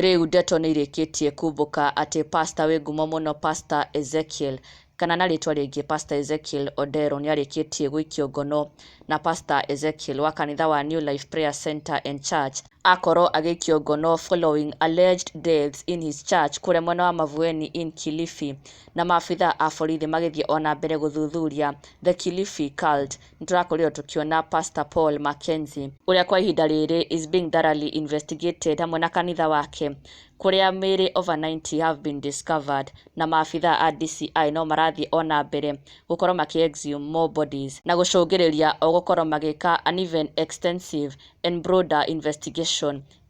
Rĩu ndeto nĩ irĩkĩtie kumbũka atĩ pastor wĩ ngumo mũno, Pastor Ezekiel, kana na rĩtwa rĩngĩ Pastor Ezekiel Odero, nĩ arĩkĩtie gũikio ngono. Na Pastor Ezekiel wa kanitha wa New Life Prayer Center and Church akorwo agĩikio ngono following alleged deaths in his church kũrĩa mwena wa Mavueni in Kilifi, na maabitha a borithi magĩthiĩ ona mbere gũthuthuria the Kilifi cult. Nĩ tũrakorirwo tũkĩona Pastor Paul Mackenzie, ũrĩa kwa ihinda rĩrĩ is being thoroughly investigated hamwe na kanitha wake, kũrĩa mĩĩrĩ over 90 have been discovered, na maabitha a DCI no marathiĩ ona mbere gũkorwo makĩ exhume more bodies na gũcũngĩrĩria o gũkorwo magĩka an even extensive and broader investigation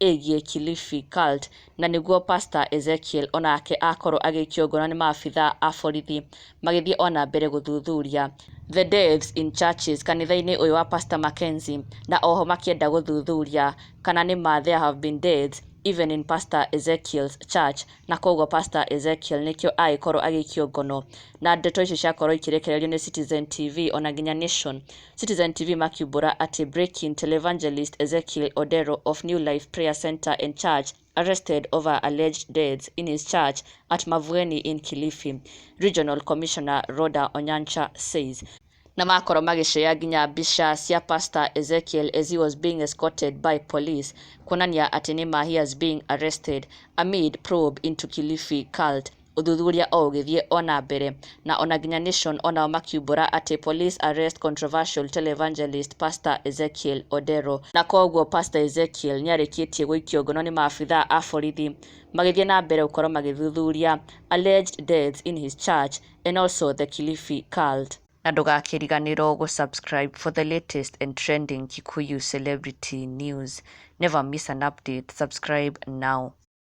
ĩgiĩ Kilifi cult. Na nĩguo Pastor Ezekiel onake akorwo agĩikio ngono nĩ maabitha a borithi magĩthiĩ ona mbere gũthuthuria the deaths in churches kanitha-inĩ ũyũ wa Pastor Mackenzie, na oho makĩenda gũthuthuria kana nĩ ma there have been deaths even in Pastor Ezekiel's church. Na koguo Pastor Ezekiel nĩkĩo agĩkorwo agĩikio ngono, na ndeto icio ciakorwo ikĩrekererio nĩ Citizen TV ona nginya Nation. Citizen TV makiumbũra atĩ "Breaking: Televangelist Ezekiel Odero of New Life Prayer Center and Church arrested over alleged deaths in his church at Mavueni in Kilifi, Regional Commissioner Rhoda Onyancha says." Na makorwo magĩcea nginya mbica cia Pastor Ezekiel as he was being escorted by police, kuonania atĩ nĩ ma he has been arrested amid probe into Kilifi cult, ũthuthuria o ũgĩthiĩ ona mbere. Na ona nginya Nation onao makiumbũra atĩ "Police arrest controversial televangelist Pastor Ezekiel Odero." Na koguo Pastor Ezekiel nĩ arĩkĩtie gũikio ngono nĩ maabitha a borithi magĩthiĩ na mbere gũkorwo magĩthuthuria alleged deaths in his church and also the Kilifi cult. Na ndũgakĩriganĩrwo gũ-subscribe for the latest and trending Kikuyu celebrity news. Never miss an update. Subscribe now.